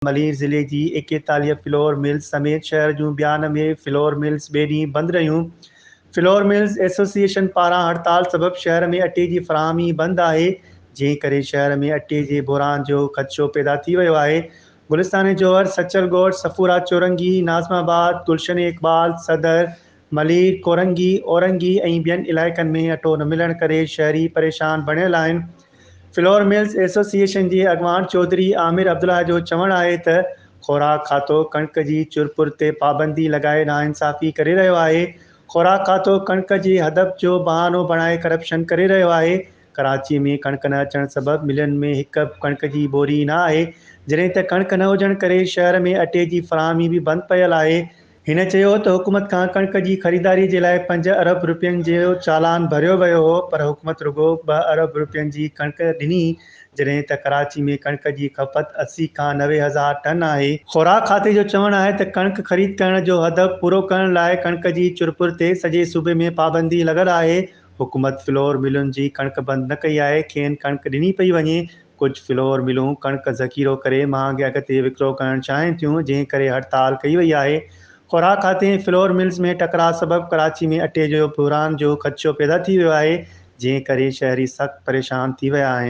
ملير ضلعي جي 41 flour mills سميت شهر جون 92 فلور ملز ٻئي ڏينهن بند رهيون. فلور ملز ايسوسيئيشن پاران هڙتال سبب شهر ۾ اٽي جي فراهمي بند آهي، جنهن ڪري شهر ۾ اٽي جي بحران جو خدشو پيدا ٿي ويو آهي. گلستان جوهر، سچل ڳوٺ، صفورا چورنگي، ناظم آباد، گلشن اقبال، صدر، ملير، ڪورنگي، اورنگي ۽ ٻين علائقن ۾ اٽو نه ملڻ ڪري شهري پريشان بڻيل آهن. فلور ملز ايسوسيئيشن جي اڳواڻ چوڌري عامر عبدالله جو چوڻ آهي ته خوراڪ کاتو ڪڻڪ جي چرپر تي پابندي لڳائي ناانصافي ڪري رهيو آهي، خوراڪ کاتو ڪڻڪ جي هدف جو بهانو بڻائي ڪرپشن ڪري رهيو آهي، ڪراچي ۾ ڪڻڪ نه اچڻ سبب ملن ۾ هڪ به ڪڻڪ جي ٻوري نه آهي، جڏهن ته ڪڻڪ نه هجڻ ڪري شهر ۾ اٽي جي فراهمي به بند پيل آهي. هن چيو ته حڪومت کان ڪڻڪ جي خريداري جي لاء 5 ارب رپين جو چالان ڀريو ويو هو پر حڪومت رڳو 2 ارب رپين جي ڪڻڪ ڏني جڏهن ته ڪراچي ۾ ڪڻڪ جي کپت 80 کان 90 هزار ٽن آهي. خوراڪ کاتي جو چوڻ آهي ته ڪڻڪ خريد ڪرڻ جو هدف پورو ڪرڻ لاء ڪڻڪ جي چرپر تي سڄي صوبي ۾ پابندي لڳل آهي، حڪومت فلور ملن جي ڪڻڪ بند نه ڪئي آهي، کين ڪڻڪ ڏني پئي وڃي، ڪجهه فلور ملون ڪڻڪ ذخيرو ڪري مهانگي اگهه تي وڪرو ڪرڻ چاهين ٿيون، جنهن ڪري هڙتال ڪئي وئي آهي. خوراڪ کاتي ۽ فلور ملز ۾ ٽڪراء سبب ڪراچي ۾ اٽي جو بحران جو خدشو پيدا ٿي ويو آهي، جنهن ڪري شهري سخت پريشان ٿي ويا آهن.